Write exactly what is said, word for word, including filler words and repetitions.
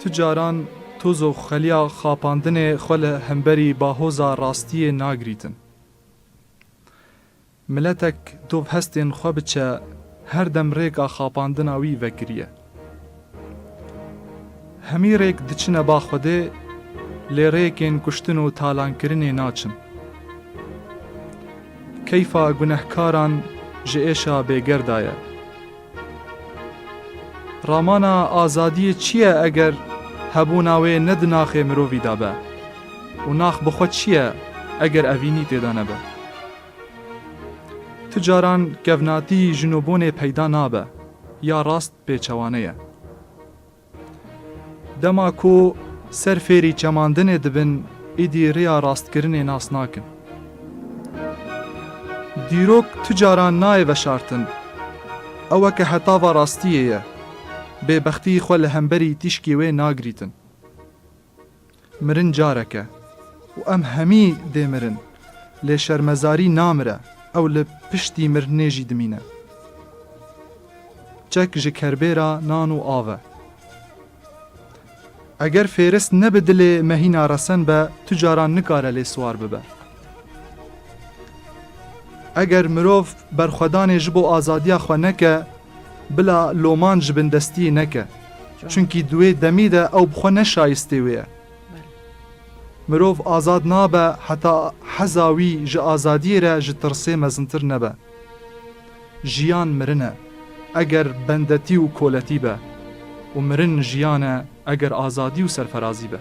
Tu caran toz û xeliya xapandinê xwe li hemberî bahoza rastiyê nagirîtin. Miletek dov hestên xwe biçe, her dem rêka xapandina wî vekiriye. Hemî rêk diçine ba Xwedê, lê rêkên kuştin û talankirinê naçin. Keyfa gunehkaran ji êşa bêgerda ye. Ramana azadiyê çi ye eger hebûna wê ne di naxê mirovî de be? Û nax bi xwe çi ye eger evînî tê de nebe? Tu caran kevnatî ji nûbûnê peyda nabe, ya rast pêçewane ye. Dema ku ser fêrî çemandinê dibin, êdî rêya rastkirinê nas nakin. Dîrok tu caran nayê veşartin. Ew weke hetava rastiyê ye. Bêbextî xwe li hemberî tîşkê wê nagirîtin. Mirin carek e û em hemî dê mirin. Lê şermezarî namire, ew li piştî mirinê jî dimîne. Çek ji kerbêra nan û av e. Eger fêrist ne bi dilê mehîna resen be, tu caran nikare lê siwar bibe. Eger mirov berxwedanê ji bo azadiya xwe neke, bila loman ji bindestiyê neke. Çunkî di wê demî de ew bi xwe ne şayistê wê ye. Mirov azad nabe heta heza wî ji azadiyê re ji tirsê mezintir nebe. Jiyan mirin e, eger bendetî û koletî be û mirin jiyan e, eger azadî û serferazî be.